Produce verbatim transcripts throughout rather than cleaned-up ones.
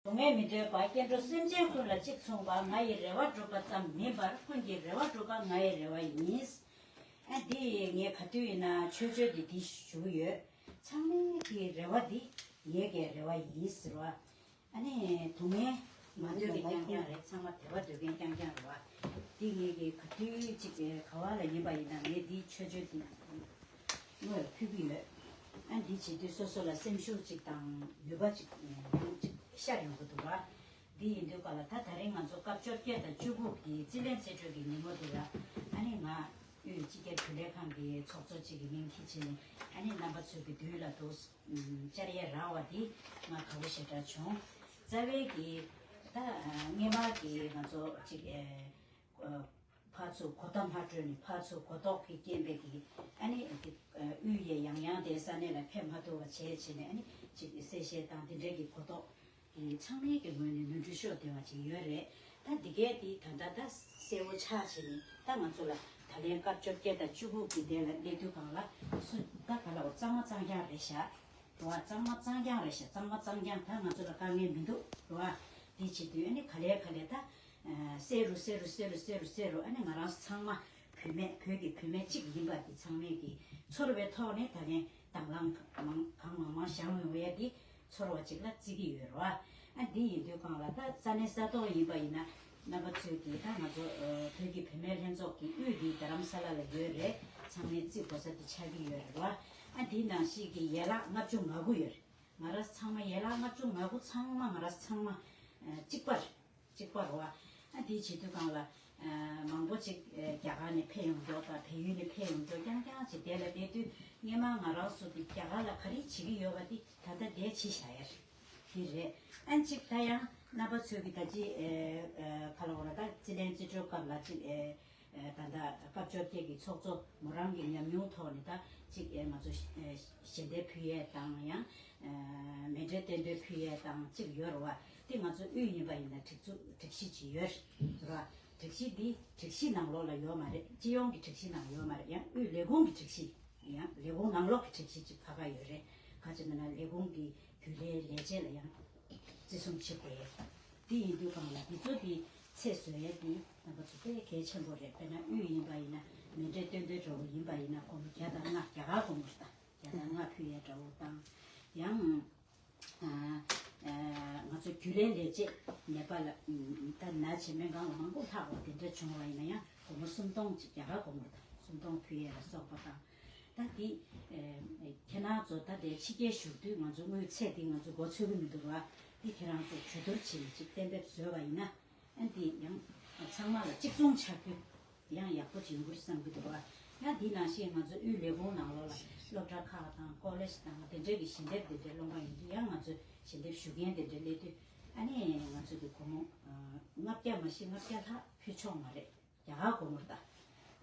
སྡུག་བསྔལ་མི་འདོད་པ། སྐྱེ་འགྲོ་སེམས་ཅན་ཀུན་ལ་གཅིག་མཚུངས་པ། ང་ཡི་རེ་བ་སྒྲུབ་པ་ཙམ་མིན་པར། ཀུན་གྱི་རེ་བ་སྒྲུབ་པ་ང་ཡི་རེ་བ་ཡིན། ཨ་འདི་ངས་ག་དུས་ཡིན་ན་མཆོད་བརྗོད་འདི་འདི་ཞུ་གི་ཡོད། ཚང་མའི་གི་རེ་བ་འདི་ངའི་གི་རེ་བ་ཡིན་ཟེར་བ། ཨ་ནི་སྡུག་བསྔལ་མ་འདོད་མཁན་རྐྱང་རྐྱང་རེད། ཚང་མ་བདེ་བ་འདོད་མཁན་རྐྱང་རྐྱང་རེད་བ། འདི་ངས་གི་ག་དུས་ཅིག་ག་བ་ལ་ཡིན་པ་ཡིན་ན་ངས་འདི་མཆོད་བརྗོད་འདི་དངོས་ལ་ཕུལ་གི་ཡོད། ཨ་འདི་བྱེད་དུས་སོ་སོ་ལ་སེམས་ཤུགས་ཅིག་དང་ནུས་པ་ཅིག་ཡང་ཅིག་ཤར་ཡོང་གི་འདུག་བ། འདི་ཡིན་དུས་ག་ལ་ད་ད་རིང་ང་ཚོ་སྐབས་བཅོ་བརྒྱད་དང་བཅུ་དགུ་གི་རྩིས་ལེན་རྩིས་སྤྲོད་ཀྱི་ཉིན་མོ་འདི་ལ་ཨ་ནི་ང་དབུས་སྤྱི་ཁྱབ་རྒྱུན་ལས་ཁང་གི་ཚོགས་གཙོ་གཅིག་གི་མིང་འཁྱེར་བྱས་ནས་ཨ་ནི་རྣམ་པ་ཚོའི་གི་མདུན་ལ་འདུག་བཅར་ཡས་རག་པ་འདི་ང་དགའ་པོ་ཞེ་དྲག་བྱུང་། རྩ་བའི་གི་ད་སྔས་མ་གི་ང་ཚོ་གཅིག་ཕར་ཚུར་གོ་བརྡ་མ་སྤྲོད་ནས་ཕར་ཚུར་གོ་རྟོགས་ཀྱི་རྐྱེན་པས་ཀྱི་ཨ་ནི་དབུས་ཡས་ཡང་ཡང་དེ་ས་གནས་ལ་ཕེབས་མ་ཐུབ་པ་བྱས་བྱས་ནས་ཨ་ནི་ཅིག་གསལ་བཤད་དང་དེ་འདྲའི་གི་གོ་རྟོགས་ཀྱི་ཚང་མའི་གི་ངོས་ནས་ནོར་འཁྲུལ་ཤོར་བསྡད་པ་ཅིག་ཡོད་རེད། ད་འདི་གས་དེ་ད་ལྟ་ད་གསལ་བོ་ཆགས་བྱས་ནས་ད་ང་ཚོ་ལ་ད་ལན་སྐབས་བཅོ་བརྒྱད་དང་བཅུ་དགུ་གི་དེ་ལ་སླེབས་དུས་སྒང་ལ་སུ་ད་ག་ལ་འོ་གཙང་མ་གཙང་རྐྱང་རེད་ཤག་རེད་བ། གཙང་མ་གཙང་རྐྱང་རེད་ཤག་གཙང་མ་གཙང་རྐྱང་ད་ང་ཚོ་ལ་དཀའ་ངལ་མི་འདུག་རེད་བ། དེ་བྱེད་དུས་ཨ་ནི་ག་ལེ་ག་ལེ་ད་གསལ་རུ་གསལ་རུ་གསལ་རུ་གསལ་རུ་གསལ་རུ་ཨ་ནི་ང་རང་ཚང་མ་བུད་མེད་བོད་ཀྱི་བུད་མེད་གཅིག་ཡིན་པ་དེ་ཚང་མས་ཀྱི་ཚོར་བའི་ཐོག་ནས་ད་ལན་དང་བླངས་མང་གང་མང་མང་བཞེངས་ཡོང་བའི་དེ་ཚོར་བ་ཅིག་ལ་བརྩི་གི་ཡོད་རེད་བ། ཨ་འདི་ཡིན་དུས་སྒང་ལ་ད་ས་གནས་ས་ཐོག་ཡིན་པ་ཡིན་ན་རྣམ་པ་ཚོས་ཀྱི་ད་ང་ཚོ་བོད་ཀྱི་བུད་མེད་ལྷན་ཚོགས་ཀྱི་དབུས་འདི་རྡ་རམ་ས་ལ་ལ་ཡོད་རེད། ཚང་མས་བརྩི་དགོས་ས་དེ་ཆགས་ཀྱི་ཡོད་རེད་བ། ཨ་འདི་ནང་བཞིན་གྱི་ཡན་ལག་ལྔ་བཅུ་ང་དགུ་ཡོད་རེད། ང་རང་ཚང་མ་ཡན་ལག་ལྔ་བཅུ་ང་དགུ་ཚང་མ་ང་རང་ཚང་མ་གཅིག་པ་རེད། གཅིག་པ་རེད་བ། ཨ་དེའི་བྱེད་དུས་སྒང་ལ་མང་པོ་ཅིག་རྒྱ་གར་ནས་ཕེབས་ཡོང་མདོག་དང་བལ་ཡུལ་ནས་ཕེབས་ཡོང་མདོག་རྐྱང་རྐྱང་ཅིག་དེ་ལ་བལྟས་དུས་སྔས་མ་ང་རང་ཚོ་དེ་རྒྱ་གར་ལ་ག་རེ་བྱེད་ཀྱི་ཡོད་པ་དེ་ད་ལྟ་དེ་བྱེད་བཞག་ཡ་རེད། དེ་རེད། ཨ་གཅིག་ད་ཡང་རྣམ་པ་ཚོས་ཀྱི་ད་ཅི་ག་ལ་འོ་ལ་ད་རྩིས་ལེན་རྩིས་སྤྲོད་སྐབས་ལ་ཅིག་ད་ལྟ་སྐབས་བཅོ་བརྒྱད་ཀྱི་ཚོགས་གཙོ་མོ་རང་གི་ཉམས་མྱོང་ཐོག་ནས་ད་ཅིག་ང་ཚོ་ཞལ་འདེབས་ཕུལ་ཡས་དང་ཡང་མཎྜལ་རྟེན་འབྲེལ་ཕུལ་ཡས་དང་ཅིག་ཡོད་རེད་བ། དེ་ང་ཚོ་དབུས་ཡིན་པ་ཡིན་ན་སྒྲིག་འཛུགས་སྒྲིག་གཞི་ཅིག་ཡོད་རེད་བ། སྒྲིག་གཞི་འདི་སྒྲིག་གཞི་ནང་ལོགས་ལ་ཡོད་མ་རེད། སྤྱི་ཡོངས་ཀྱི་སྒྲིག་གཞི་ནང་ཡོད་མ་རེད། ཡང་དབུས་ལས་ཁུངས་ཀྱི་སྒྲིག་གཞི་ཡང་ལས་ཁུངས་ནང་ལོགས་ཀྱི་སྒྲིག་གཞི་ཅིག་ཕ་ག་ཡོད་རེད། ག་ཅི་མིན་ན་ལས་ཁུངས་ཀྱི་རྒྱུན་ལས་ལས་བྱེད་ལ་ཡང་བརྩི་སྲུང་བྱེད་དགོས་ཡས། དེ་ཡིན་དུས་སྒང་ལ་འདི་ཚོ་དེ་ཚད་བཟོ་ཡས་དེ་རྣམ་པ་ཚོ་དཔེ་གལ་ཆེན་པོ་རེད། དཔེར་ན་དབུས་ཡིན་པ་ཡིན་ན་མཎྜལ་རྟེན་འབྲེལ་འདྲ་བོ་ཡིན་པ་ཡིན་ན་སྒོར་མོ་བརྒྱ་དང་ལྔ། རྒྱ་གར་སྒོར་མོ་རེད་ད། བརྒྱ་དང་ལྔ་ཕུལ་ཡས་འདྲ་བོ་དང་། ཡང་ང་ཚོ་རྒྱུན་ལས་ལས་བྱེད་ནེ་པ་ལ་ད་ན་ཆེ་སྨན་ཁང་ལ་མང་པོ་ལྷག་པ་དེ་འདྲ་བྱུང་བ་ཡིན་ན་ཡང་སྒོར་མོ་སུམ་སྟོང་ཅིག་རྒྱ་གར་སྒོར་མོ་རེད་ད། སུམ་སྟོང་ཕུལ་ཡས་ལ་སོགས་པ་དང་། ད་འདི་ཁྱེད་རང་ཚོ་ད་དེ་ཕྱི་རྒྱལ་བཞུགས་དུས་ང་ཚོ་དངུལ་ཚད་འདི་ང་ཚོ་མགོ་ཚོད་ཀྱི་མི་འདུག་ར། འདི་ཁྱེད་རང་ཚོ་གྲོས་བསྡུར་བྱས་ནས་ཅིག་གཏན་འབེབས་བཟོས་པ་ཡིན་ན་ཨ་འདི་ཡང་ཚང་མ་ལ་གཅིག་མཚུངས་ཆགས་རྒྱུ་ཡང་ཡག་པོ་ཅིག་ཡོང་གི་རེད་བསམ་གྱི་འདུག་ར། ཡང་འདི་ནང་བཞིན་ང་ཚོ་དབུས་ལས་ཁུངས་ནང་ལོགས་ལ་སློབ་གྲྭ་ཁག་དང་ཀོ་ལེཇ་དང་དེ་འདྲའི་གི་ཞལ་འདེབས་དེ་འདྲའི་སློང་ག་ཡོང་དུས་ཡང་ང་ཚོ་ཞལ་འདེབས་ཞུ་མཁན་དེ་འདྲ་སླེབས་དུས་ཨ་ནི་ང་ཚོ་གི་སྒོར་མོ་ལྔ་བརྒྱ་མ་གཞི་ལྔ་བརྒྱ་ལྷག་ཕུལ་ཆོག་མ་རེད། རྒྱ་གར་སྒོར་མོ་རེད་ད།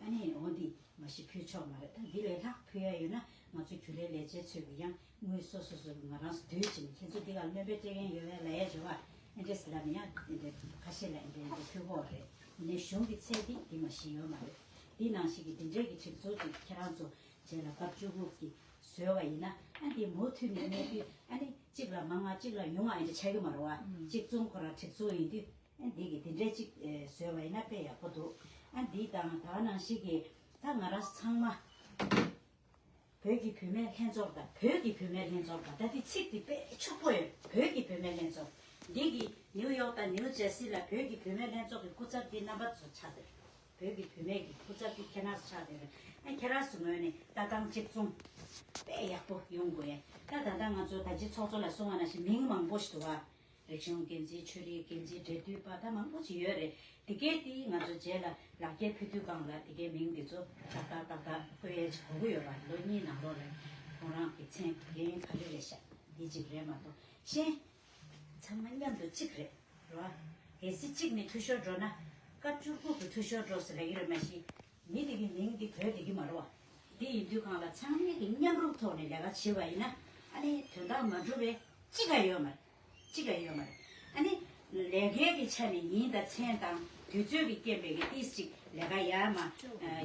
ཨ་ནི་འོ་འདི་མ་གཞི་ཕུལ་ཆོག་མ་རེད་ད། འདི་ལས་ལྷག་ཕུལ་ཡ་ཡོད་ན་ང་ཚོ་རྒྱུན་ལས་ལས་བྱེད་ཚོས་ཀྱི་ཡང་དངུལ་སོ་སོ་སོ་གི་ང་རང་ཚོ་བསྡུས་བྱས་ནས་ཁྱེད་ཚོ་འདི་ག་སྨན་པའི་སྤྲད་མཁན་ཡོད་པས་ལབ་ཡ་བྱེད་པ་ཨེ་འདྲས་ལབ་ནས་ཡང་འདི་འདྲ་ཁ་ཤས་ལ་ཨེ་འདྲས་འདྲ་ཕུལ་གོ་རེད། ཡིན་ནའི་གཞུང་གི་ཚད་འདི་འདི་མ་གཞི་ཡོད་མ་རེད། འདི་ནང་བཞིན་གྱི་འདི་འདྲའི་གི་སྒྲིག་འཛུགས་ཅིག་ཁྱེད་རང་ཚོ་རྗེས་ལ་སྐབས་བཅུ་དགུ་གི་བཟོས་པ་ཡིན་ན་ཨ་འདི་མུ་མཐུད་ནས་གནས་དུས་ཨ་ནི་གཅིག་ལ་མང་ང་གཅིག་ལ་ཉུང་ང་ཨེ་འདྲ་ཆགས་ཀྱི་མ་རེད་བ། གཅིག་མཚུངས་ཁོ་རང་སྒྲིག་འཛུགས་ཡིན་དུས། ཨ་འདི་གི་འདི་འདྲའི་ཅིག་ཨེ་བཟོས་པ་ཡིན་ན་དཔེ་ཡག་པོ་འདུག་ཨ་འདི་དང་ད་ག་ནང་བཞིན་གྱི་ད་ང་རང་ཚང་མ་བོད་ཀྱི་བུད་མེད་ལྷན་ཚོགས་དང་། བོད་ཀྱི་བུད་མེད་ལྷན་ཚོགས་དང་། ད་འདི་ཚིག་འདི་དཔེ་ཕྱུག་པོ་ཡོད། བོད་ཀྱི་བུད་མེད་ལྷན་ཚོགས། འདི་གི་ནིའུ་ཡོག་དང་ནིའུ་ཇར་སི་ལ་བོད་ཀྱི་བུད་མེད་ལྷན་ཚོགས་ཀྱི་སྐུ་ཚབ་འདི་རྣམ་པ་ཚོ་ཆགས་བསྡད་རེད། བོད་ཀྱི་བུད་མེད་ཀྱི་སྐུ་ཚབ་འདི་ཁྱེད་རང་ཚོ་ཆགས་བསྡད་རེད། ཨ་ཁྱེད་རང་ཚོ་ངོས་ནས་ལྟ་སྟངས་གཅིག་མཚུངས་དཔེ་ཡག་པོ་ཡོང་དགོས་ཡ། ད་ད་ལྟ་ང་ཚོ་ད་ཅི་ཚོགས་གཙོ་ལ་གསུངས་པ་ནང་བཞིན་མིང་མང་པོ་ཞིག་འདུག་བ། རིག་གཞུང་འགན་འཛིན། ཆོས་རིག་འགན་འཛིན། འབྲེལ་མཐུད་པ་ད་མང་པོ་ཅིག་ཡོད་རེད། དེ་གས་དེ་ང་ཚོ་རྗེས་ལ་ལག་འཁྱེར་ཕུལ་དུས་སྒང་ལ་དེ་གའི་མིང་འདི་ཚོ་ཏག་ཏག་ཏག་ཏག་བཀོད་ཡས་ཅིག་དགོས་ཀྱི་ཡོད་རེད། ལོ་གཉིས་ནང་ལོགས་ལ་ཁོང་རང་གི་མཚན་འགན་ག་རེ་རེད་ཤག་འདི་གཅིག་རེད་མ་གཏོགས་གཞན་ཚང་མ་མཉམ་དུ་གཅིག་རེད་རོ། གལ་སྲིད་གཅིག་ནས་འཐུས་ཤོར་འགྲོ་ན་སྐབས་བཅུ་དགུ་གི་འཐུས་ཤོར་འགྲོ་ཟེར་ལབ་ཀྱི་རེད། མ་གཞི་མི་དེ་གི་མིང་འདི་བོད་བསྡད་ཀྱི་མ་རེད་བ། འདི་ཡིན་དུས་སྒང་ལ་ཚང་མས་ཀྱི་མཉམ་རུབ་ཐོག་ནས་ལས་ཀ་བྱེད་པ་ཡིན་ན་ཨ་ནི་དོན་དག་མ་འགྲུབ་པའི་གཅིག་ཀ་ཡོད་མ་རེད། གཅིག་ཀ་ཡོད་མ་རེད། ཨ་ནི་ལས་ཀའི་གི་ཆ་ནས་ཉིན་དང་མཚན་དང་དུས་ཚོད་ཀྱི་རྐྱེན་པས་ཀྱི་ཏིས་ཅིག་ལས་ཀ་ཡར་མར་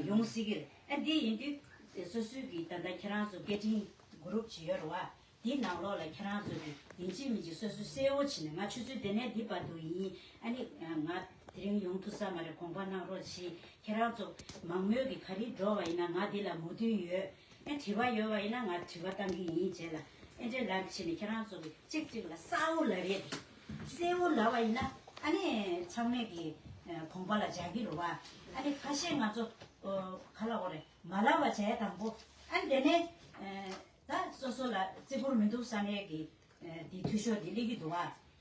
ཡོང་སྲིད་ཀྱི་རེད། ཨ་འདི་ཡིན་དུས་སོ་སོའི་གི་ད་ལྟ་ཁྱེད་རང་ཚོ་སྐད་འཕྲིན་གུ་རུབ་ཅིག་ཡོད་རེད་བ། འདི་ནང་ལོགས་ལ་ཁྱེད་རང་ཚོ་གིས་ཡིན་གཅིག་མིན་གཅིག་སོ་སོས་གསལ་བོ་བྱས་ནས། ང་ཆུ་ཚོད་དེ་ནས་འདི་བར་དུ་ཡིན། ཨ་ནི་ང་དེ་རིང་ཡོང་ཐུབ་ས་མ་རེད། དགོངས་པ་གནང་རོགས་གྱིས། ཁྱེད་རང་ཚོ་མང་མོས་ཀྱིས་ག་རེ་འགྲོ་བ་ཡིན་ན་ང་འདི་ལ་མོས་མཐུན་ཡོད། ཨེ་དྲི་བ་ཡོད་པ་ཡིན་ན་ང་དྲི་བ་བཏང་གི་ཡིན། རྗེས་ལ་ཨེ་འདྲས་ལབ་བྱས་ནས་ཁྱེད་རང་ཚོ་གིས་གཅིག་གཅིག་ལ་གསལ་བོ་ལབ་རེད། གསལ་བོ་ལབ་པ་ཡིན་ན་ཨ་ནི་ཚང་མས་ཀྱིས་དགོངས་པ་ལ་འཇགས་ཀྱི་རེད་བ། ཨ་ནི་ཁ་ཤས་ང་ཚོ་ག་ལབ་དགོས་རེད། མ་ལབ་པ་བྱས་དང་པོ། ཨ་ནི་དེ་ནས་ད་སོ་སོ་ལ་བརྩི་བཀུར་མི་འདུག་བསམ་ཡས་ཀྱི་འདི་འཐུས་ཤོར་འདི་སླེབས་ཀྱི་འདུག་བ།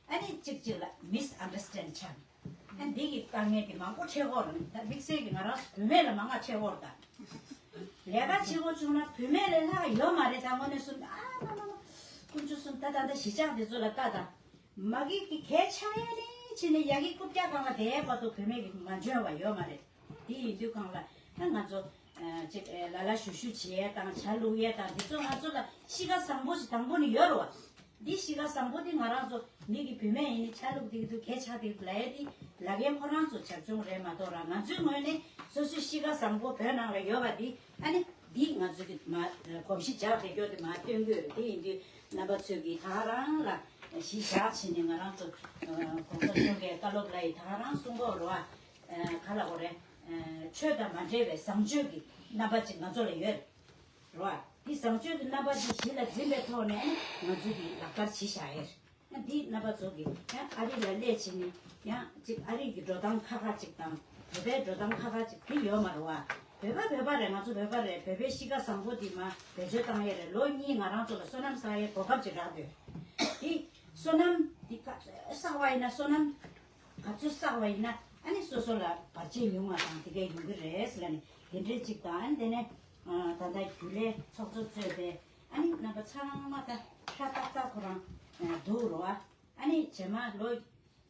ཨ་ནི་གཅིག་གཅིག་ལ་མིས་ཨན་ཌར་སི་ཊེན་ཌི་ཆགས། ཨ་འདི་གི་དཀའ་ངལ་འདི་མང་པོ་འཕྲད་ཀྱི་ཡོད་རེད། ད་དམིགས་བསལ་གྱི་ང་རང་ཚོ་བུད་མེད་ལ་མང་ང་འཕྲད་ཀྱི་ཡོད་རེད། ད་ལས་ཀ་བྱེད་དགོས་བྱུང་ན་བུད་མེད་ལས་སླ་ཡོད་མ་རེད། ད་དངོས་གནས་གསུངས། ཨ་མ་མ་མ། དཀོན་མཆོག་གསུམ། ད་ད་ད་གཞིས་ཆགས་འདི་ཚོ་ལ་ལྟ་དང་། མ་གི་གི་གལ་ཆགས་ཡས་ནི་བྱས་ནས་ཡ་གི་རྐུབ་བཀྱག་སྒང་ལ་བསྡད་ཡས་བར་དུ་བུད་མེད་ཀྱི་མ་འཇོན་པ་ཡོད་མ་རེད། དེ་ཡིན་དུས་སྒང་ལ་ད་ང་ཚོ་ཅིག་ལ་ལ་ཞུ་ཞུ་བྱེད་ཡས་དང་ཇ་བླུག་ཡས་དང་འདི་ཚོ་ང་ཚོ་ལ་གཤིས་ཀ་བཟང་པོ་ཞིག་དང་པོ་ནས་ཡོད་རེད་བ། འདི་གཤིས་ཀ་བཟང་པོ་འདི་ང་རང་ཚོ་མི་གི་བུད་མེད་ཡིན་ནི་ཇ་བླུག་འདི་འདུག་གལ་ཆགས་འདི་འདུག་ལབ་ཡས་འདི་ལབ་མཁན་ཁོ་རང་ཚོ་ཇག་ཆུང་རེད་མ་གཏོགས་ར། ང་ཚོའི་ངོས་ནས་སོ་སོའི་གཤིས་ཀ་བཟང་པོ་བོད་ནང་ལ་ཡོད་པ་འདི་ཨ་ནི་འདི་ང་ཚོ་གི་མ་གོམས་གཤིས་འཇགས་བསྡད་རྒྱུ་དེ་མ་སྟོན་གྱི་ཡོད་རེད། དེ་ཡིན་དུས་རྣམ་པ་ཚོས་ཀྱིས་ད་ག་རང་ལ་གཞི་བཞག་བྱས་ནས་ང་རང་ཚོ་༸གོང་ས་མཆོག་གིས་བཀའ་སློབ་ལ་ཡི་ད་ག་རང་གསུང་གི་ཡོད་རེད་བ། ག་ལབ་དགོས་རེད། ཆོས་དང་མ་འབྲེལ་བའི་བཟང་སྤྱོད་ཀྱི་རྣམ་པ་ཅིག་ང་ཚོ་ལ་ཡོད་རེད་བ། འདི་བཟང་སྤྱོད་ཀྱི་རྣམ་པ་འདི་གཞི་ལ་འཛིན་པའི་ཐོག་ནས་ང་ཚོ་གིས་ལག་བསྟར་བྱེད་བཞག་ཡས་རེད། ཡང་འདིའི་རྣམ་པ་ཚོ་གིས་ཡང་ཨ་རི་ལ་སླེབས་བྱས་ནས་ཡང་ཅིག་ཨ་རི་གི་འགྲོ་སྟངས་ཁག་ཁག་ཅིག་དང་བོད་པའི་འགྲོ་སྟངས་ཁག་ཁག་ཅིག་དེ་ཡོད་མ་རེད་བ། བོད་པ་བོད་པ་རེད། ང་ཚོ་བོད་པ་རེད། བོད་པའི་གཤིས་ཀ་བཟང་པོ་འདི་མར་བེད་སྤྱོད་བཏང་ཡས་རེད། ལོ་གཉིས་ང་རང་ཚོ་ལ་སོ་ནམ་བསགས་ཡས་གོ་སྐབས་ཅིག་རག་འདུག་འདི་སོ་ནམ་འདི་ག་ཚོད་བསགས་པ་ཡིན་ན་སོ་ནམ་ག་ཚོད་བསགས་པ་ཡིན་ན་ཨ་ནི་སོ་སོ་ལ་བར་ཆད་ཉུང་བ་དང་དེ་གས་ཡོང་གི་རེད་ཟེར་ལབ་ནས་དེ་འདྲས་ཅིག་དང་། ཨ་ནི་དེ་ནས་ད་ལྟ་རྒྱུན་ལས་ཚོགས་གཙོ་གཙོས་པའི་ཨ་ནི་རྣམ་པ་ཚང་མ་ད་ཧྲ་ཏག་ཏག་ཁོ་རང་འདུག་རོ་ཨ། ཨ་ནི་རྗེས་མ་ལོ་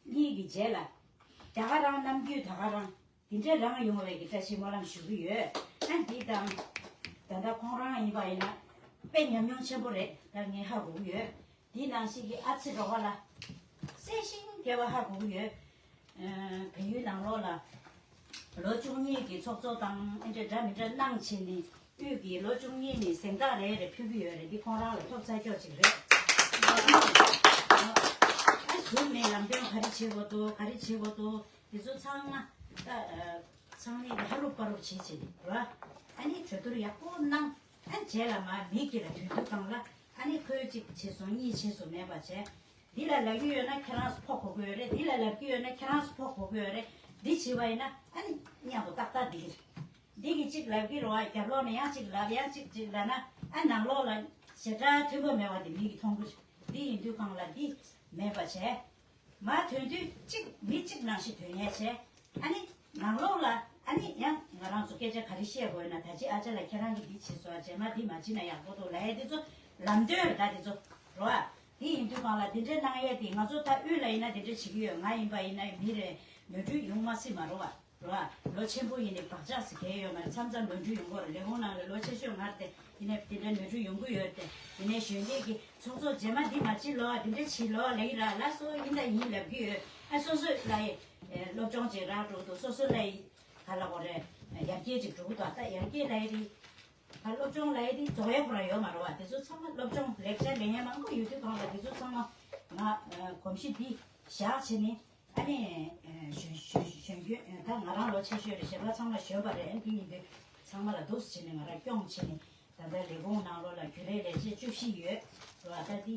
གཉིས་ཀྱི་རྗེས་ལ་ད་ག་རང་ནམ་རྒྱུན་ད་ག་རང་དེ་འདྲ་རང་ཡོང་བའི་གི་བཀྲ་ཤིས་སྨོན་ལམ་ཞུ་གི་ཡོད། ཨ་འདི་དང་ད་ལྟ་ཁོང་རང་ཡིན་པ་ཡིན་ན་དཔེ་ཉམས་མྱོང་ཆེན་པོ་རེད། ད་ངས་ཧ་གོ་གི་ཡོད། དེ་ནང་བཞིན་གྱི་ཨ་ཙི་རོ་བ་ལ་གསལ་ཤིང་རྒྱལ་བ་ཧ་གོ་གི་ཡོད། བལ་ཡུལ་ནང་ལོགས་ལ་ལོ་བཅུ་གཉིས་ཀྱི་ཚོགས་གཙོ་དང་ཨེ་འདྲ་འདྲ་མི་འདྲ་གནང་བྱས་ནས་དབུས་ཀྱི་ལོ་བཅུ་གཉིས་ནས་གཟེངས་རྟགས་རེ་རེ་ཕུལ་གྱི་ཡོད་རེད། འདི་ཁོང་རང་ལ་ཐོབ་ཚར་ཀྱོག་ཅིག་རེད། ཨ་གཞུག་ནས་ལམ་སྟོན་ག་རེ་བྱེད་དགོས་འདུག་ག་རེ་བྱེད་དགོས་འདུག་འདི་ཚོ་ཚང་མ་ད་ཚང་མས་ཧ་རུབ་པ་རུབ་བྱེད་བྱེད་ར། ཨ་ནི་གྲོས་བསྡུར་ཡག་པོ་གནང་། ཨ་རྗེས་ལ་མ་མི་གི་ལ་དུས་དུས་གང་ལ་ཨ་ནི་ཁོས་གཅིག་བྱས་སོང་གཉིས་བྱས་སོང་མེད་པ་བྱས། འདི་ལ་ལབ་ཀྱི་ཡོད་ན་ཁྱེད་རང་ཚོ་ཕོག་གོ་གི་ཡོད་རེད། འདི་ལ་ལབ་ཀྱི་ཡོད་ན་ཁྱེད་རང་ཚོ་ཕོག་གོ་གི་ཡོད་རེད། འདི་བྱས་པ་ཡིན་ན་ཨ་ནི་མཉམ་དུ་ཏག་ཏག་འདི་གི་འདི་གི་གཅིག་ལབ་ཀྱི་རེད་བ། རྒྱབ་ལོགས་ནས་ཡང་གཅིག་ལབ་ཡང་གཅིག་གཅིག་ལབ་ན་ཨ་ནང་ལོགས་ལ་ཞེ་དྲག་མཐུན་པ་མེད་པ་འདི་མི་གིས་མཐོང་གི་རེད། འདི་ཡིན་དུས་གང་ལ་འདི་མེད་པ་བྱས། མ་ཐོན་དུས་གཅིག་མི་གཅིག་ནང་བཞིན་ཐོན་ཡས་བྱས། ཨ་ནི་ནང་ལོགས་ལ་ཨ་ནི་ཡང་ང་རང་ཚོ་སྐད་ཆ་ག་རེ་བཤད་དགོས་ན། ད་ཅི་ཨ་ཅག་ལགས་ཁྱེད་རང་གིས་འདི་བྱས་སོང་། རྗེས་མ་འདི་མ་བྱེད་ན་ཡག་པོ་འདུག་ལབ་ཡས་འདི་ཚོ་ལམ་སྟོན་རེད། ད་འདི་ཚོ་རོ་ཨ། འདི་ཡིན་དུས་གང་ལ་འདི་འདྲའི་གནང་ཡས་འདི་ང་ཚོ་ད་དབུས་ལ་ཡིན་ན་འདི་འདྲ་བྱེད་ཀྱི་ཡོད། ང་ཡིན་པ་ཡིན་ན་མི་རེ་ནོར་འཁྲུལ་ཡོང་མ་སྲིད་མ་རོ་ཨ། རོ་ཨ། ལོ་ཆེན་པོ་ཡིན་ནའི་བག་ཆགས་སུ་གས་ཡོད་མ་རེད། མཚམས་མཚམས་ནོར་འཁྲུལ་ཡོང་གི་རེད། ལས་ཁུངས་ནང་ལ་ལོ་ཆེ་ཤོས་ང་རེད་དེ། ཡིན་ནའི་དེ་འདྲ་ནོར་འཁྲུལ་ཡོང་གི་ཡོད་རེད་དེ། ཡིན་ནའི་གཞོན་སྐྱེས་ཀྱི་ཚོགས་གཙོ་རྗེས་མ་འདི་མ་བྱེད་ལོ་ཨ། འདི་འདྲ་བྱེད་ལོ་ཨ་ལབ་ཀྱི་ར། ལ་སོ་ཡིན་ད་ཡིན་ལབ་ཀྱི་ཡོད་ཨ། སོ་སོ་ལ་ཡི་སློབ་སྦྱོང་ཅིག་རག་འགྲོ་གི་འདུག་སོ་སོ་ལ་ཡི་ག་ལབ་དགོས་རེད། ཡར་རྒྱས་ཅིག་འགྲོ་གི་འདུག་ད་ཡར་རྒྱས་ལ་ཡི་དེ་ད་སློབ་སྦྱོང་ལ་ཡི་དེ་རྫོགས་ཡས་ཁོ་རང་ཡོད་མ་རེད་བ། དེ་ཚོ་ཚང་མ་སློབ་སྦྱོང་ལེགས་ཆ་ལེན་ཡས་མང་པོ་ཡོད་དུས་གང་ལ་དེ་ཚོ་ཚང་མ་ང་གོམས་གཤིས་འདི་བཞག་བྱས་ནས། ཨ་ནི་གཞོན་གཞོན་གཞོན་སྐྱེས་ད་ང་རང་ལོ་ཆེ་ཤོས་རེད། གཞན་པ་ཚང་མ་གཞོན་པ་རེད། ཨ་ནི་དེ་ཡིན་དུས་ཚང་མ་ལ་འདུག་སེ་བྱས་ནས་ང་རང་སྐྱོང་བྱས་ནས་ད་ལྟ་ལས་ཁུངས་ནང་ལོགས་ལ་རྒྱུན་ལས་ལས་བྱེད་བཅུ་བཞི་ཡོད་རེད་བ། ད་འདི་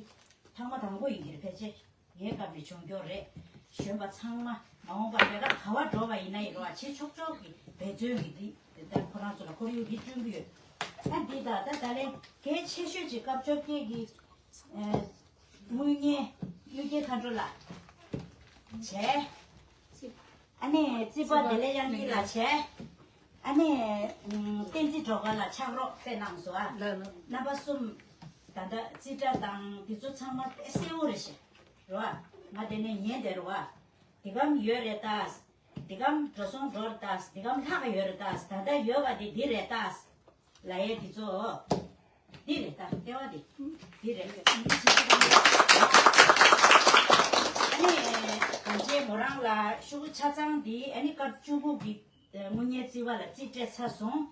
ཐེངས་མ་དང་པོ་ཡིན་གྱི་རེད། ཕལ་ཆེར་ངའི་སྐབས་ནས་བྱུང་ཀྱོག་རེད། གཞོན་པ་ཚང་མ་མ་འོངས་པ་ལས་ཀ་ག་བ་འགྲོ་བ་ཡིན་ན་ཡིན་རེད་བ། བྱེད་ཆོག་ཆོག་གི་འབད་བརྩོན་གྱི་འདི་ད་ཁོ་རང་ཚོ་ལ་ཁོར་ཡུག་འདི་བསྐྲུན་གྱི་ཡོད། ད་འདི་ད་ད་ད་ལན་གལ་ཆེ་ཤོས་ཅིག་སྐབས་བཅོ་བརྒྱད་ཀྱི་དངུལ་གཉེར་དངུལ་གྱེར་མཁའ་འགྲོ་ལགས་བྱས། ཨ་ནི་རྩིས་པ་བདེ་ལེགས་དབྱངས་སྐྱིད་ལགས་བྱས། ཨ་ནི་བསྟན་འཛིན་སྒྲོལ་དཀར་ལགས་ཕྱག་རོགས་དཔེ་གནང་སོང་ཨ། ལགས་ལགས། རྣམ་པ་གསུམ་ད་ལྟ་རྩིས་ཁྲ་དང་དེ་ཚོ་ཚང་མ་དཔེ་གསལ་བོ་རེད་ཤག་རེད་བ། ང་དེ་ནས་ཉན་བསྡད་རེད་བ། འདི་གམ་ཡོད་རེད་ད། འདི་གམ་འགྲོ་སོང་འགྲོ་རེད་ད། འདི་གམ་ལྷག་ཡོད་རེད་ད། ད་ལྟ་ཡོད་པ་དེ་འདི་རེད་ད། ལ་ཡའི་དེ་ཚོ། འདི་རེད་ད། ལྟེ་བ་དེ། འདི་རེད། ཨ་ནི་གང་བྱས་མོ་རང་ལ་ཤོག་གུ་ཆ་ཚང་འདི་ཨ་ནི་སྐབས་བཅུ་དགུ་གི་དངུལ་གཉེར་རྩིས་པ་ལ་རྩིས་སྤྲད་ཚར་སོང་།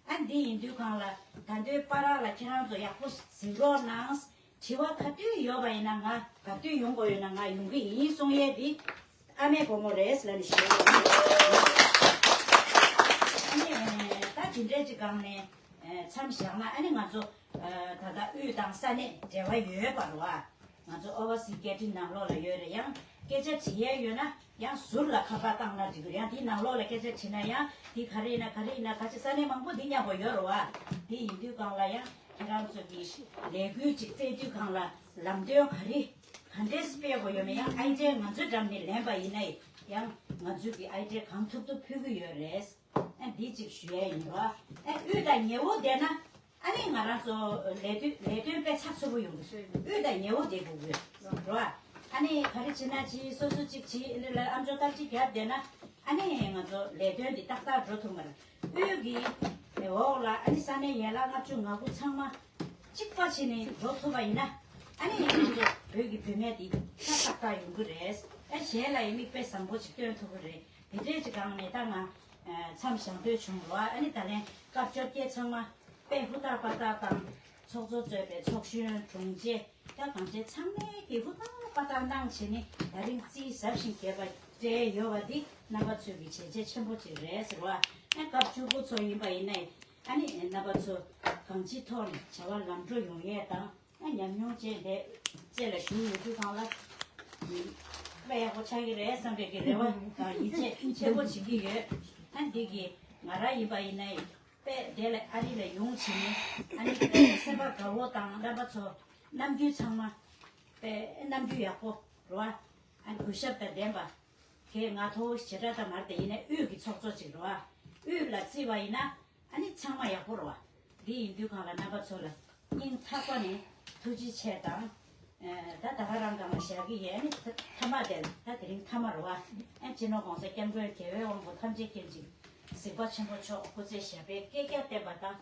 ཨ་འདི་ཡིན་དུས་གང་ལ་ད་འདོད་པ་རག་ལ་ཁྱེད་རང་ཚོ་ཡག་པོ་གཟིགས་རོགས་གནང་། དྲི་བ་ག་དུས་ཡོད་པ་ཡིན་ན་ང་ག་དུས་ཡོང་དགོས་ཡོད་ན་ང་ཡོང་གི་ཡིན་གསུང་ཡས་འདི་ཨ་མའི་བུ་མོ་རེད་ལབ་ནས་ཞུ་ཡས་ཡིན། ཨ་ནི་ད་དེ་འདྲས་ཅིག་སྒང་ནས་མཚམས་བཞག་ན་ཨ་ནི་ང་ཚོ་ད་ལྟ་དབུས་དང་ས་གནས་འབྲེལ་བ་ཡོད་པ་རེད་བ། ང་ཚོ་ཨོ་བར་སི་སི་སྐད་འཕྲིན་ནང་ལོགས་ལ་ཡོད་རེད། ཡང་སྐད་ཆ་དྲི་ཡས་ཡོད་ན་ཡང་ཟུར་ལ་ཁ་པར་བཏང་ན་འགྲིག་གི་རེད། ཡང་དེའི་ནང་ལོགས་ལ་སྐད་ཆ་དྲིས་ན་ཡང་དེ་ག་རེ་ཡིན་ན་ག་རེ་ཡིན་ན་ག་ཅི་ས་གནས་མང་པོ་འདི་མཉམ་པོ་ཡོད་རེད་བ། དེ་ཡིན་དུས་སྒང་ལ་ཡང་ཁྱེད་རང་ཚོ་གི་ལས་འགུལ་ཅིག་སྤེལ་དུས་སྒང་ལ་ལམ་སྟོན་ག་རེ་ག་འདྲས་སྤེལ་དགོས་ཡོད་མེད་ཡང་ཨའི་ཌི་ཡ་ང་ཚོའི་འགྲམ་ནས་ལེན་པ་ཡིན་ན་ཡང་ང་ཚོས་ཀྱི་ཨའི་ཌི་ཡ་གང་ཐུབ་ཐུབ་ཕུལ་གི་ཡོད་རེད། ཨ་འདི་གཅིག་ཞུ་ཡས་ཡིན་རོ། ཨ་དབུས་དང་ཉེ་བོ་བསྡད་ན་ཨ་ནི་ང་རང་ཚོ་ལས་དོན་ལས་དོན་དཔེ་ཚགས་ཚུད་པོ་ཡོང་གི་དབུས་དང་ཉེ་བོ་བསྡད་དགོས་གི་རོ། ཨ་ནི་ག་རེ་བྱེད་ན་བྱེད་སོ་སོ་གཅིག་བྱེད་ཨ་ནི་ལ་ཨམ་ཅོག་ཏག་ཅིག་རྒྱབ་བསྡད་ན་ཨ་ནི་ང་ཚོ་ལས་དོན་འདི་ཏག་ཏག་འགྲོ་ཐུབ་མ་རེད། དབུས་ཀྱི་འོག་ལ་ཨ་ནི་ས་གནས་ཡན་ལག་ལྔ་བཅུ་ང་དགུ་ཚང་མ་གཅིག་པ་བྱས་ནས་འགྲོ་ཐུབ་པ་ཡིན་ན་ཨ་ནི་ང་ཚོ་བོད་ཀྱི་བུད་མེད་འདི་ཆ་ཏག་ཏག་ཡོང་གི་རེད། ཨ་གཞན་ལ་ཡང་མིག་དཔེ་བཟང་པོ་ཅིག་སྟོན་ཐུབ་ཀྱི་རེད། དེ་འདྲས་ཀྱི་སྒང་ནས་ད་ང་མཚམས་བཞག་འདོད་བྱུང་རོགས། ཨ་ནི་ད་ལན་སྐབས་བཅོ་བརྒྱད་ཚང་མ་དཔེ་ཧུར་ཐག་པ་ཐག་དང་ཚོགས་གཙོ་གཙོས་པའི་ཚོགས་གཞོན་དྲུང་ཆེ་ད་གང་ཆེ་ཚང་མས་ཀྱི་ཧུར་ཐག་པ་ཐག་གནང་བྱས་ནས་ད་རིང་རྩིས་ཟབ་ཞིང་རྒྱས་པ་སྤྲད་ཡོད་པ་འདི་རྣམ་པ་ཚོས་ཀྱི་བྱས་རྗེས་ཆེན་པོ་ཅིག་རེད་ཟེར་བ། ཨ་སྐབས་བཅུ་དགུ་ཚོ་ཡིན་པ་ཡིན་ན་ཨ་ནི་རྣམ་པ་ཚོ་གང་ཅིའི་ཐོག་ནས་བྱ་བ་ལམ་འགྲོ་ཡོང་ཡས་དང་། ཨ་ཉམས་མྱོང་ཅན་དེ་བཅས་ལ་ཞུགས་ཡོད་དུས་སྒང་ལ་དཔེ་ཡག་པོ་ཆགས་ཀྱི་རེད་བསམ་པའི་གི་རེ་བ་དང་ཡིད་ཆེས་ཆེན་པོ་བྱེད་ཀྱི་ཡོད། ཨ་འདི་གི་ང་རང་ཡིན་པ་ཡིན་ན་དཔེ་དེ་ལ་ཨ་རི་ལ་ཡོང་བྱས་ནས་ཨ་ནི་དཔེ་སེམས་པ་དགའ་བོ་དང་རྣམ་པ་ཚོ་རྣམ་འགྱུར་ཚང་མ་དཔེ་རྣམ་འགྱུར་ཡག་པོ་རེད་བ། ཨ་གུས་ཞབས་དང་ལྡན་པ་གས་ང་མཐོ་བོ་ཞེ་དྲག་ད་མ་རེད་དེ་ཡིན་ན་དབུས་ཀྱི་ཚོགས་གཙོ་ཅིག་རེད་བ། དབུས་ལ་བརྩིས་པ་ཡིན་ན། ཨ་ནི་ཚང་མ་ཡག་པོ་རེད་བ། འདི་ཡིན་དུས་སྒང་ལ་རྣམ་པ་ཚོ་ལ་སྙིང་ཐག་པ་ནས་ཐུགས་རྗེ་ཆེ་དང་། ཨ་ད་ད་ག་རང་སྒང་ལ་བཞག་གི་ཡོད། ཨ་ནི་ཐ་མ་དེ་ད་དེ་རིང་ཐ་མ་རེད་བ། ཨ་སྤྱི་ནོར་༸གོང་ས་༸སྐྱབས་མགོན་རྒྱལ་བའི་དབང་པོ་ཐམས་ཅད་མཁྱེན་ཅིང་གཟིགས་པ་ཆེན་པོ་མཆོག་སྐུ་ཚེ་ཞབས་པད་བསྐལ་བརྒྱར་བརྟན་པ་དང་།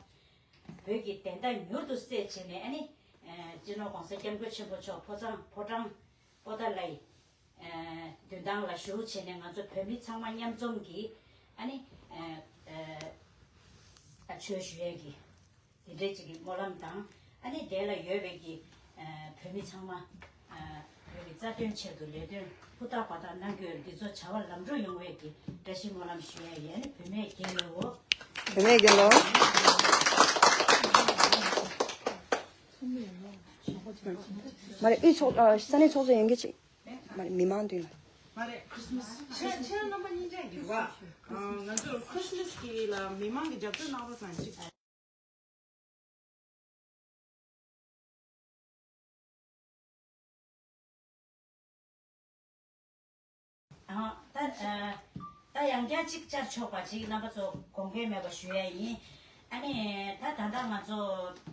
བོད་ཀྱི་བདེན་མཐའ་མྱུར་དུ་གསལ་བྱས་ནས་ཨ་ནི། ཨ་སྤྱི་ནོར་༸གོང་ས་༸སྐྱབས་མགོན་ཆེན་པོ་མཆོག་ཕོ་བྲང་ཕོ་བྲང་པོ་ཏཱ་ལའི། ཨ་མདུན་ཐང་ལ་བཞུགས་བྱས་ནས་ང་ཚོ་བོད་མི་ཚང་མ་མཉམ་འཛོམས་ཀྱིས་ཨ་ནི་ཨ་ཨ་ཆོས་ཞུ་ཡས་ཀྱི་དེ་འདྲའི་ཅིག་གི་སྨོན་ལམ་དང་ཨ་ནི་དེ་ལ་ཡོད་པའི་ཀྱི་ཨ་བོད་མི་ཚང་མ་ཨ་བོད་ཀྱི་རྩ་དོན་ཆེད་དུ་ལས་དོན་ཧུར་ཐག་པ་ཐག་གནང་རྒྱུ་འདི་ཚོ་བྱ་བ་ལམ་འགྲོ་ཡོང་བའི་ཀྱི་བཀྲ་ཤིས་སྨོན་ལམ་ཞུ་ཡས་ཡིན། ཨ་ནི་བུད་མེད་རྒན་ལོ། བུད་མེད་རྒན་ལོ། མ་རེད། དབུས་ཚོགས་ཨ་ས་གནས་ཚོགས་གཙོ་ཡན་གྱི་ཅིག་མ་རེད། མི་མང་མདུན་ལ། མ་རེད། ཁྲིས་མས། ཁྱེད་ཁྱེད་རང་རྣམ་པ་གཉིས་ཆ་འགྱུར་བ། ང་ཚོར་ཁྲིས་མས་གི་ལ་མི་མང་གི་རྒྱབ་སྐྱོར་གནང་རོགས་གནང་ཅིག་ཨ་ད་ཨ་ད་ཡང་བསྐྱར་གཅིག་བཅར་ཆོག་པ་ཅིག་རྣམ་པ་ཚོ་དགོངས་འགལ་མེད་པ་ཞུ་ཡ་ཡིན། ཨ་ནི་ད་ད་ལྟ་ང་ཚོ་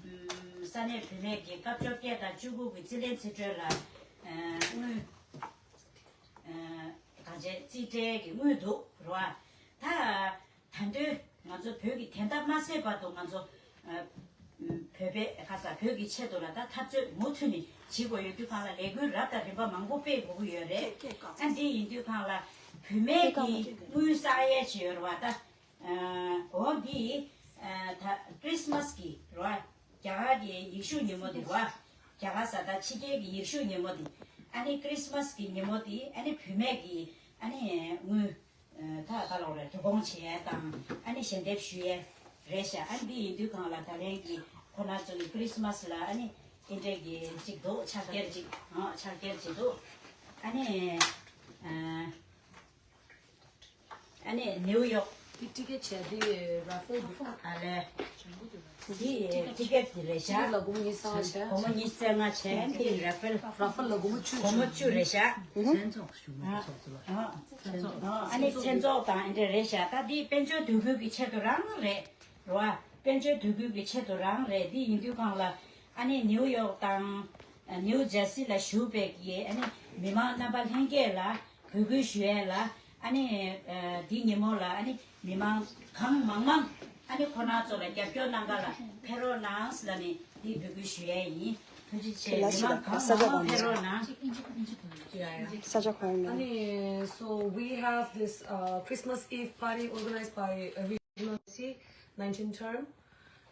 ཨམ་ས་གནས་བུད་མེད་ཀྱི་སྐབས་བཅོ་བརྒྱད་དང་བཅུ་དགུ་གི་རྩིས་ལེན་རྩིས་སྤྲོད་ལ་ཨ་དངུལ་ཨ་གང་བྱས་རྩིས་སྤྲད་ཀྱི་དངུལ་འདུག་རེད་བ། ད། ད་དུང་ང་ཚོ་བོད་ཀྱི་བདེན་མཐའ་མ་གསལ་བར་དུ་ང་ཚོ་ཨ་བོད་པའི་ཁ་ས་བོད་ཀྱི་ཆེད་དུ་ལ་ད་འཐབ་རྩོད་མུ་མཐུད་ནས་བྱེད་དགོས་ཡོད་དུས་སྒང་ལ་ལས་འགུལ་རབ་དང་རིམ་པ་མང་པོ་སྤེལ་དགོས་ཀྱི་ཡོད་རེད། ཨ་འདི་ཡིན་དུས་སྒང་ལ་བུད་མེད་ཀྱི་དངུལ་བསགས་ཡས་ཅིག་ཡོད་རེད་བ། ད་ཨ་འོ་འདི་ཨ་ད་ཁྲིས་མས་གི་རེད་བ། རྒྱ་གར་གྱི་ཡེ་ཤུ་ཉིན་མོ་དེ་རེད་བ། རྒྱ་གར་ས་ད་ཕྱི་རྒྱལ་གྱི་ཡེ་ཤུ་ཉིན་མོ་དེ། ཨ་ནི་ཁྲིས་མས་གི་ཉིན་མོ་དེ་ཨ་ནི་བུད་མེད་ཀྱི་ཨ་ནི་དངུལ། ད་ག་ལོག་རེད། བསྡུ་སྐོང་བྱེད་ཡས་དང་ཨ་ནི་ཞལ་འདེབས་ཞུ་ཡས་རེད་ཤག་ཨ་འདི་ཡིན་དུས་སྒང་ལ་ད་ལན་གྱི་ཁོ་ན་ཚོ་གི་ཁྲིས་མས་ལ་ཨ་ནི་དེ་འདྲས་ཀྱི་ཅིག་འདུག་ཕྱག་འཁྱེར་ཅིག་ཨ་ཕྱག་འཁྱེར་ཅིག་འདུག་ཨ་ནི་ཨ་ནི་ནིའུ་ཡོག་དེ་ཊི་ཀེ་ཊི་བྱས་དེ་ར་ཧྥེལ་འདུག་ཨ་ལས། འདི་ཊི་ཀེ་ཊི་འདི་རེད་ཤག་ཊི་ཀེ་ཊི་ལ་སྒོར་མོ་ཉི་ཤུ་རྩ་ལྔ་བྱས། སྒོར་མོ་ཉི་ཤུ་རྩ་ལྔ་བྱས། འདི་ར་ཧྥེལ། ར་ཧྥེལ་ལ་སྒོར་མོ་བཅུ། སྒོར་མོ་བཅུ་རེད་ཤག་མཚན་ཚོགས་ཞུ་མ་ཚོགས་ཚོ་ལ། ཨ་ནི་མཚན་ཚོགས་དང་འདི་རེད་ཤག་ད་འདི་དཔལ་འབྱོར་དོ་ཁུར་གྱི་ཆེད་དུ་རང་རེད། རེད་བ། དཔལ་འབྱོར་དོ་ཁུར་གྱི་ཆེད་དུ་རང་རེད། འདི་ཡིན་དུས་སྒང་ལ་ཨ་ནི་ནིའུ་ཡོག་དང་ནིའུ་ཇར་སི་ལ་བཞུགས་པའི་གི་ཨ་ནི་མི་མང་རྣམ་པ་ལྷན་རྒྱས་ལ་འབོད་སྐུལ་ཞུ་ཡས་ལ། ཨ་ནི་ཨ་འདི་ཉིན་མོ་ལ་ཨ་ནི་མི་མང་གང་མང་མང་ཨ་ནི་ཁོ་རང་ཚོ་ལ་རྒྱབ་སྐྱོར་གནང་ག་ལ་ཕེབས་རོགས་གནང་ལབ་ནས་འདི་འབོད་སྐུལ་ཞུ་ཡས་ཡིན། ཐུགས་རྗེ་ཆེ། མི་མང་གང་མང་མང་ཕེབས་རོགས་གནང་། ས་ཆ་གང་ཡིན་ནམ། So we have this uh, Christmas Eve party organized by uh, nineteen term.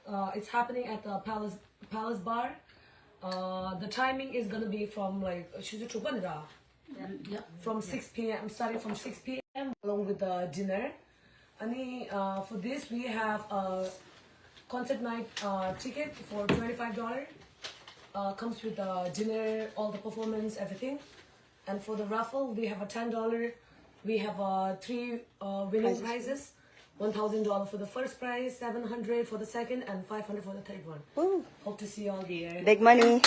Uh, it's happening at the Palace Palace Bar. Uh, the timing is gonna be from like she's a trooper, from six p m, starting from six p m, along with the dinner. And uh, for this, we have a concert night uh, ticket for twenty-five dollars. Uh, comes with the dinner, all the performance, everything. And for the raffle, we have a ten dollar. We have uh, three uh, winning prizes. One thousand dollar for the first prize, seven hundred for the second, and five hundred for the third one. Hope to see you all there. Big money.